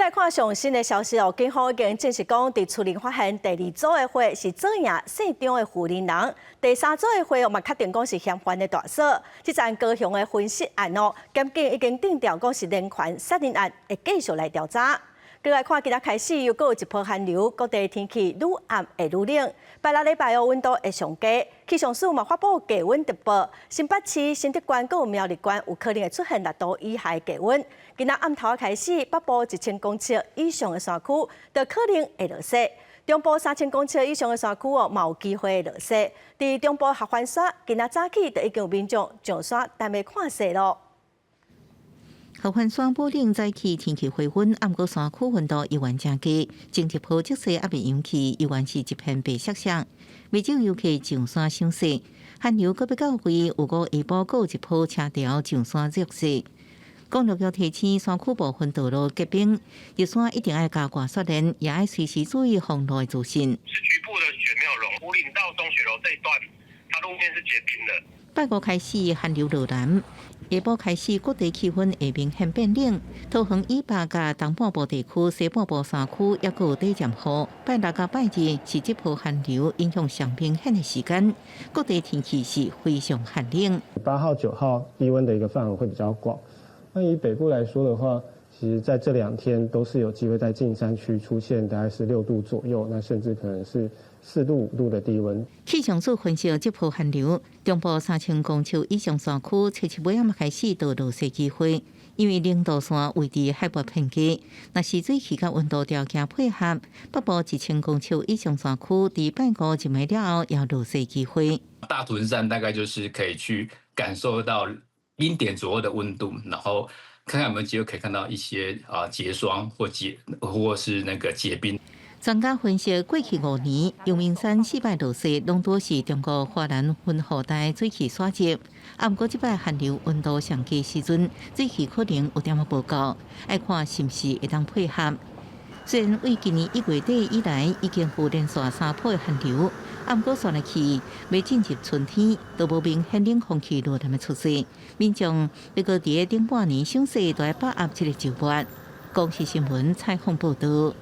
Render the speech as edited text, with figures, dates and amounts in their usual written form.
來看上新的消息哦，警方已經證實講，佇樹林發現第二組的火是左營姓張的婦人人，第三組的火哦嘛確定講是嫌犯的大嫂。這樁高雄的分屍案哦，檢警已經定調講是連環殺人案，會繼續來調查。閣來看，今仔開始又閣有一波寒流，各地天氣愈暗會愈冷。拜六禮拜哦，溫度會上低，氣象署嘛發布低溫特報，新北市、新竹縣閣有苗栗縣有可能會出現6度以下的低溫。今仔暗頭開始，北部1000公尺以上的山區就可能會落雪，中部3000公尺以上的山區哦，嘛有機會落雪。佇中部合歡山，今仔早起就已經有民眾上山等欲看雪囉。合歡山武嶺早起天氣回溫，毋過山區溫度依然誠低，前一波積雪猶未融去，依然是一片白雪雪。袂少遊客上山賞雪，寒流閣欲到位，有五下晡閣有一波車潮上山落雪。公路局提醒山區部分道路結冰，入山一定愛加掛雪鏈，也愛隨時注意封路的資訊。是局部的雪沒有融，武嶺到松雪樓這一段，它路面是結冰的。拜五開始寒流落南，下晡開始各地氣溫會明顯變冷。桃園以北佮東半部地區、西半部山區猶閣有短暫雨。拜六佮拜日是這波寒流影響上明顯的時間，各地天氣是非常寒冷。 8號、9號低溫的一個範圍會比較廣。那以北部來說的話，其實在這兩天都是有機會在近山區出現大概是6度左右，那甚至可能是4度、5度的低溫。氣象署分析，這波寒流，中部3000公尺以上山區，初七尾仔開始就落雪機會，因為零度線位置海拔偏低，若是水氣佮溫度條件配合，北部1000公尺以上山區，佇拜五入暝了後，也落雪機會。大屯山大概就是可以去感受到0點左右的溫度，然後看看有沒有機會可以看到一些啊結霜或結或是那個結冰。專家分析，過去5年，陽明山四擺落雪，攏拄是中國華南雲雨帶水汽徙入。啊，毋過這擺寒流溫度上低時陣，水汽可能有點仔無夠，愛看是毋是會當配合。雖然對今年1月底以來已經有連續三波的寒流，啊，毋過紲落去欲進入春天，都無明顯冷空氣落來的趨勢。民眾欲閣佇咧頂半年賞雪，都愛把握這個週末。公視新聞採訪報導。